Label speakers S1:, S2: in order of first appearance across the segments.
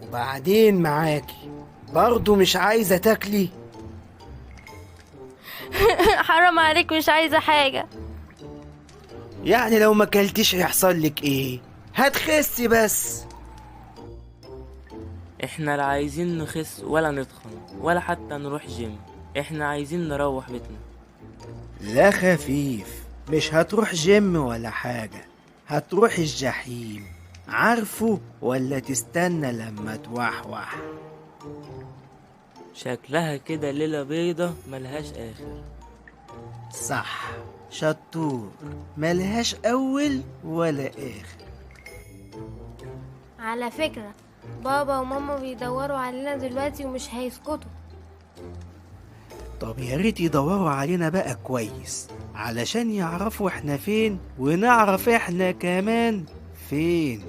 S1: وبعدين معاكي برضو مش عايزة تاكلي؟
S2: حرام عليك، مش عايزة حاجة.
S1: يعني لو ما اكلتيش هيحصل لك ايه؟ هتخسي بس.
S3: احنا لا عايزين نخس ولا نتخن ولا حتى نروح جيم، احنا عايزين نروح بيتنا.
S1: لا خفيف، مش هتروح جيم ولا حاجة، هتروح الجحيم. عارفه ولا تستنى لما توحوح؟
S3: شكلها كده ليلة بيضة ملهاش آخر.
S1: صح، شطور، ملهاش أول ولا آخر.
S2: على فكرة بابا وماما بيدوروا علينا دلوقتي ومش هيسكتوا.
S1: طب يا ريت يدوروا علينا بقى كويس علشان يعرفوا احنا فين ونعرف احنا كمان فين.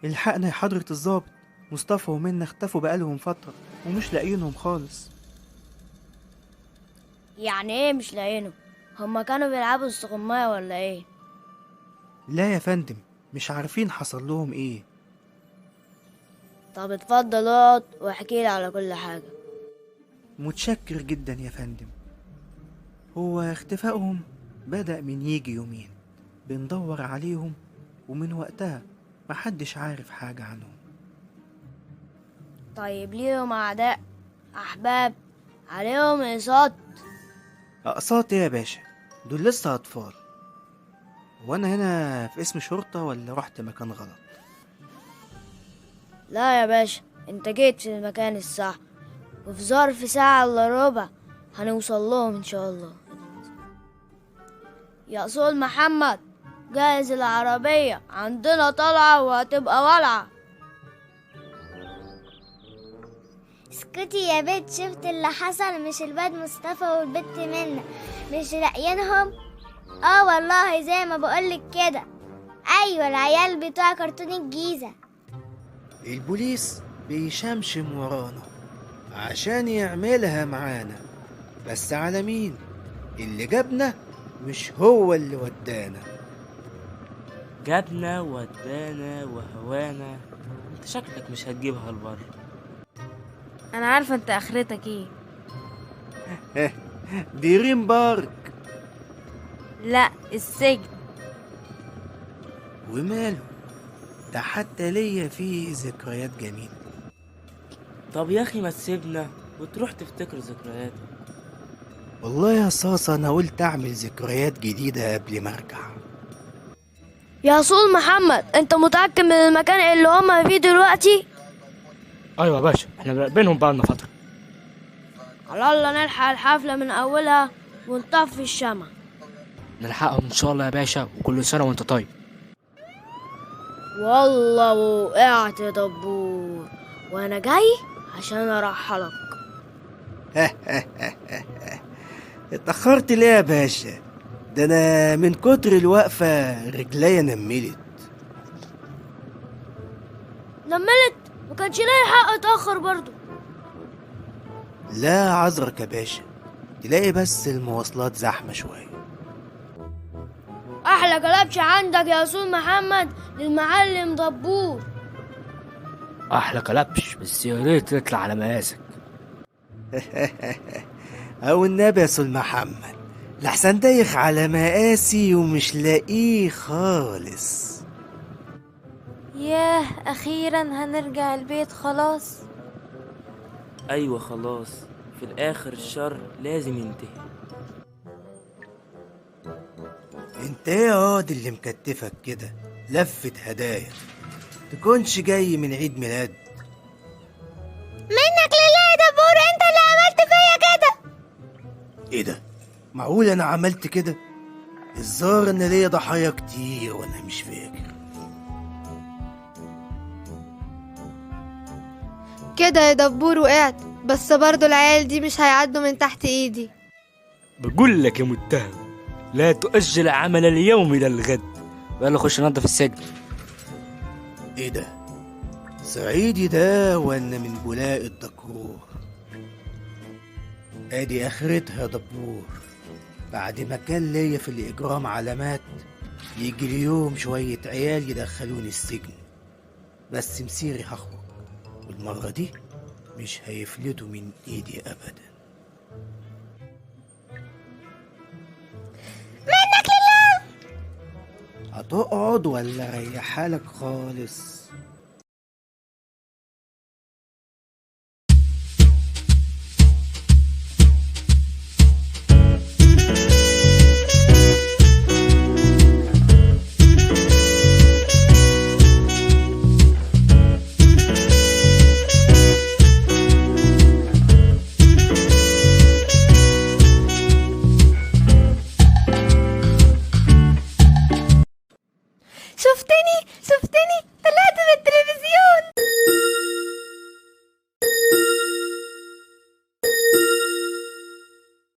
S1: الحقنا يا حضرة الضابط، مصطفى ومنى اختفوا بقالهم فترة ومش لاقيينهم خالص.
S4: يعني ايه مش لاقيينهم؟ هما كانوا بيلعبوا السغماية ولا ايه؟
S1: لا يا فندم، مش عارفين حصل لهم ايه.
S4: طب اتفضل اقعد واحكي لي على كل حاجة.
S1: متشكر جدا يا فندم. هو اختفائهم بدأ من يجي يومين، بندور عليهم ومن وقتها محدش عارف حاجة عنهم.
S4: طيب ليهم أعداء، أحباب، عليهم أقساط؟
S1: أقساط إيه يا باشا؟ دول لسه أطفال. وأنا هنا في اسم شرطة ولا رحت مكان غلط؟
S4: لا يا باشا، انت جيت في المكان الصح، وفي ظرف ساعة إلا ربع هنوصل لهم إن شاء الله. يا أصول محمد، جهز العربية، عندنا طلعة وهتبقى ولعة.
S5: اسكتي يا بنت، شفت اللي حصل؟ مش الواد مصطفى والبت منى مش لاقيينهم؟ اه والله زي ما بقولك كده. ايوه العيال بتوع كرتون الجيزة.
S1: البوليس بيشمشم ورانا عشان يعملها معانا، بس على مين؟ اللي جابنا مش هو اللي ودانا.
S3: جابنا ودانا وهوانا، انت شكلك مش هتجيبها لبره.
S2: انا عارفة انت اخرتك ايه.
S1: دريم بارك.
S2: لا السجن.
S1: وماله، ده حتى ليا فيه ذكريات جميلة.
S3: طب يا اخي ما تسيبنا وتروح تفتكر ذكرياتك.
S1: والله يا صاصة انا قلت اعمل ذكريات جديدة قبل ما ارجع.
S4: يا صول محمد، انت متأكد من المكان اللي هما فيه دلوقتي؟
S6: ايوه يا باشا، احنا مراقبينهم بقالنا فترة.
S4: على الله نلحق الحفلة من اولها ونطفي الشمع.
S6: نلحقهم ان شاء الله يا باشا، وكل سنة وانت طيب.
S4: والله وقعت يا دبور، وانا جاي عشان ارحلك.
S1: اتأخرت ليه يا باشا؟ ده انا من كتر الوقفة رجليا نملت.
S4: نملت؟ ما كانش ليا حق اتأخر برضو.
S1: لا عذرك يا باشا، تلاقي بس المواصلات زحمة شوية.
S4: احلى كلبش عندك يا رسول محمد للمعلم دبور.
S6: احلى كلبش، بس يا ريت تطلع على مقاسك.
S1: او النبي يا سول محمد، لحسن دايخ على مقاسي ومش لاقيه خالص.
S2: ياه، اخيرا هنرجع البيت خلاص.
S3: ايوه خلاص، في الاخر الشر لازم ينتهي.
S1: انت ايه يا قاضي اللي مكتفك كده لفة هدايا؟ تكونش جاي من عيد ميلاد؟
S5: منك لله يا دبور، انت اللي عملت فيا كده.
S1: ايه ده؟ معقول انا عملت كده؟ الظاهر ان ليا ضحايا كتير وانا مش فاكر.
S7: كده يا دبور وقعت، بس برضو العيال دي مش هيعدوا من تحت ايدي.
S6: بقول لك يا متهم، لا تؤجل عمل اليوم الى الغد. يلا خش نظف السجن.
S1: ايه ده؟ صعيدي ده ولا من بولاق الدكرور؟ ادي اخرتها دبور. بعد ما كان ليا في الإجرام علامات، يجي اليوم شوية عيال يدخلوني السجن. بس مسيري هخرج، والمرة دي مش هيفلتوا من إيدي أبدا.
S5: منك لله.
S1: هتقعد ولا ريحالك خالص؟